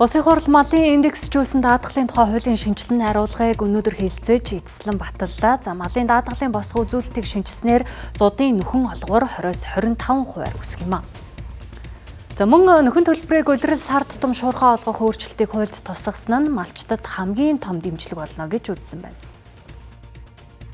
Улсын хурал малын индексжүүлсэн даатгалын тухай хуулийн шинэчилсэн хариулгыг өнөөдөр хэлэлцэж эцэслэн баталлаа. За, малын даатгалын босго үзүүлэлтийг шинэчилснээр зудын нөхөн олгоор 20-25 хувиар өсөх юм а. За, мөн нөхөн төлбөрийг улирал сар тутам шуурхай олгох өөрчлөлтийг хуульд тусгасан нь малчдад хамгийн том дэмжлэг болно гэж үзсэн байна.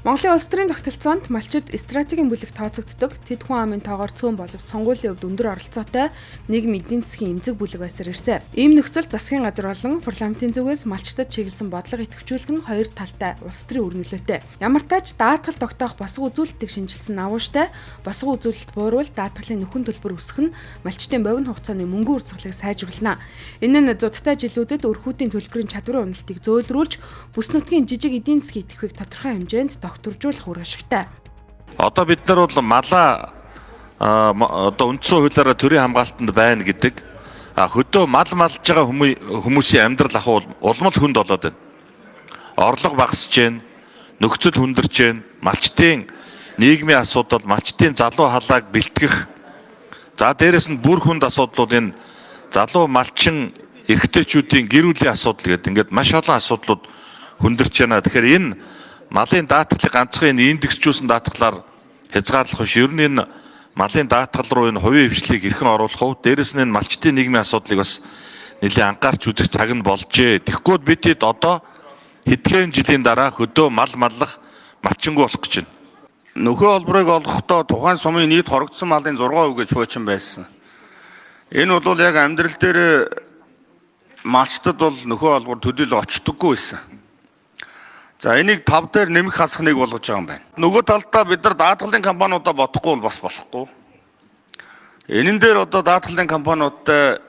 Монголын улс төрийн тогтолцоонд малчид стратегийн бүлэг тооцогддог. Тэд хүн амын тоогоор цөөн боловч сонгуулийн хувьд өндөр оролцоотой нийгэм эдийн засгийн эмзэг бүлэг байсаар ирсэн. Ийм нөхцөл засгийн газар болон парламентын зүгээс малчдад чиглэсэн бодлого идэвхжүүлэх нь хоёр талтай улс төрийн үр нөлөөтэй. Ямар тач даатгал тогтоох босго үзүүлэлтийг шинэчилсэн агууштай босго үзүүлэлт бууруул даатгалын нөхөн төлбөр өсөх нь малчдын богино хугацааны мөнгөн урсгалыг сайжруулна. Энэ нь зудтай жилүүдэд өрхүүдийн төлбөрийн чадварын уналтыг зөөлрүүлж бүс нутгийн жижиг эдийн засгийн идэвхийг тодорхой хэмжээнд докторжуулах үр ашигтай. Одоо бид нар бол малаа одоо үндсэн хуулиараа төрийн хамгаалтанд байна гэдэг. Хөдөө мал малж байгаа хүмүүсийн амьдрал ах улам л хүнд болоод байна. Орлого багасж байна, нөхцөл хүндэрч байна. Малчдын нийгмийн асуудал, малчдын залуу халааг бэлтгэх. За, дээрэс нь бүр хүнд асуудал бол энэ залуу малчин эрэгтэйчүүдийн гэр бүлийн асуудал гэдэг ингээд маш олон асуудлууд хүндэрч байна. Тэгэхээр энэ малын даатгалыг ганцхан энэ индексжүүлсэн даатгалаар хязгаарлах биш. Ер нь энэ малын даатгал руу энэ хувийн хвшлийг хэрхэн оруулах вэ? Дээрэс нь энэ малчдын нийгмийн асуудлыг бас нэлээн анхаарч үзэх цаг нь болжээ. Тэгэхгүй бид хэд одоо хэдхэн жилийн дараа хөдөө мал маллах малчингүй болох гэж байна. Нөхөн олборыг олгохдоо тухайн сумын нийт хорогдсон малын 6% гэж хуучин байсан. Энэ бол яг амьдрал дээр малчдад бол нөхөн олбор төдийл очдоггүй байсан. За, энийг 5 дээр нэмэх хасах нэг болгож байгаа юм байна. Нөгөө талдаа бид нар даатгалын компаниудаа бодохгүй бол бас болохгүй. Энэн дээр одоо даатгалын компаниудтай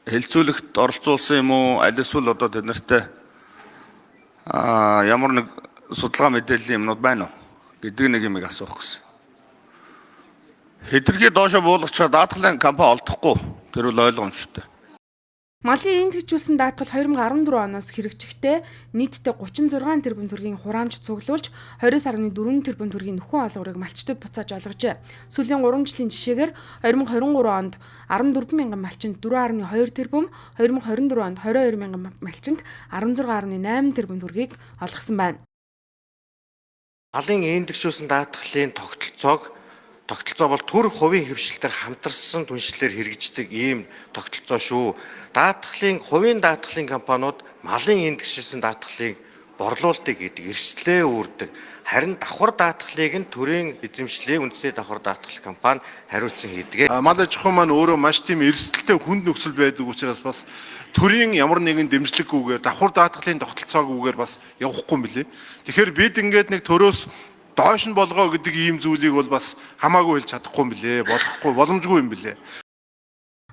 хэлцүүлэгт оролцуулсан юм уу? Аль эсвэл одоо тэд нартай ямар нэг судалгаа мэдээллийн юмнууд байна уу гэдэг нэг юмыг асуух гэсэн. Хэтэрхий доошо буулгачаар даатгалын компани олдохгүй. Тэр бол ойлгомжтой. Малын индексжүүлсэн даатгал 2014 оноос хэрэгжихдээ нийтдээ 36 тэрбум төгрөгийн хураамж цуглуулж 29.4 тэрбум төгрөгийн нөхөн олгорыг малчдад буцааж олгожээ. Сүүлийн 3 жилийн жишээгээр 2023 онд 14 мянган малчинд 4.2 тэрбум, 2024 онд 22 мянган малчинд 16.8 тэрбум төгрөгийг олгосон байна. Малын индексжүүлсэн даатгалын тогтолцоо бол төр хувийн хэвшилтээр хамтарсан түншлэлээр хэрэгждэг ийм тогтолцоо шүү. Даатгалын хувийн даатгалын компаниуд малын индексшилсэн даатгалыг борлуулдаг гэдэг эрсдлээ үүрдэг. Харин давхар даатгалыг нь төрийн эзэмшлийн үндэсний давхар даатгал компани хариуцсан хийдэг. Мал аж ахуй маань өөрөө маш тийм эрсдэлтэй хүнд нөхцөл байдаг учраас бас төрийн ямар нэгэн дэмжлэггүйгээр, давхар даатгалын тогтолцоогүйгээр бас явахгүй юм билээ. Тэгэхээр бид ингээд нэг төрөөс доош нь болгоо гэдэг ийм зүйлийг бол бас хамаагүй хэлж чадахгүй юм билээ. Болохгүй, боломжгүй юм билээ.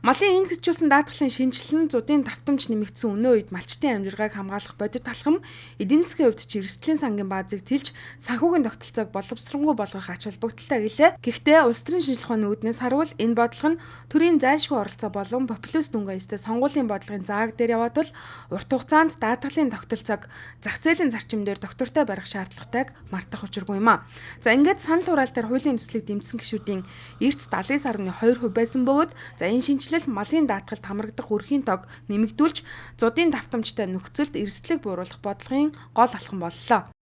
Малын индексжүүлсэн даатгалын шинэчлэл нь зудын давтамж нэмэгдсэн өнөө үед малчдын амжиргааг хамгаалах бодит алхам, эдийн засгийн хувьд ч эрсдлийн сангийн баазыг тэлж санхүүгийн тогтолцоог боловсронгуй болгох ач холбогдолтой гэлээ. Гэхдээ улс төрийн шинжлэх ухааны үүднээс харуул энэ бодлого нь төрийн зайлшгүй оролцоо болон популист дүнг аястай сонгуулийн бодлогын зааг дээр яваад бол урт хугацаанд даатгалын тогтолцоог зах зээлийн зарчим дээр доктортой барих шаардлагатайг мартах учиргүй юм а. За, ингээд санал хураал дээр хуулийн төслийг дэмжсэн гишүүдийн эрц 79.2% байсан бөгөөд за энэ шинэчлэл малын даатгалд хамрагдах өрхийн тоог нэмэгдүүлж зудын давтамжтай нөхцөлд эрсдлийг бууруулах бодлогын гол алхам боллоо.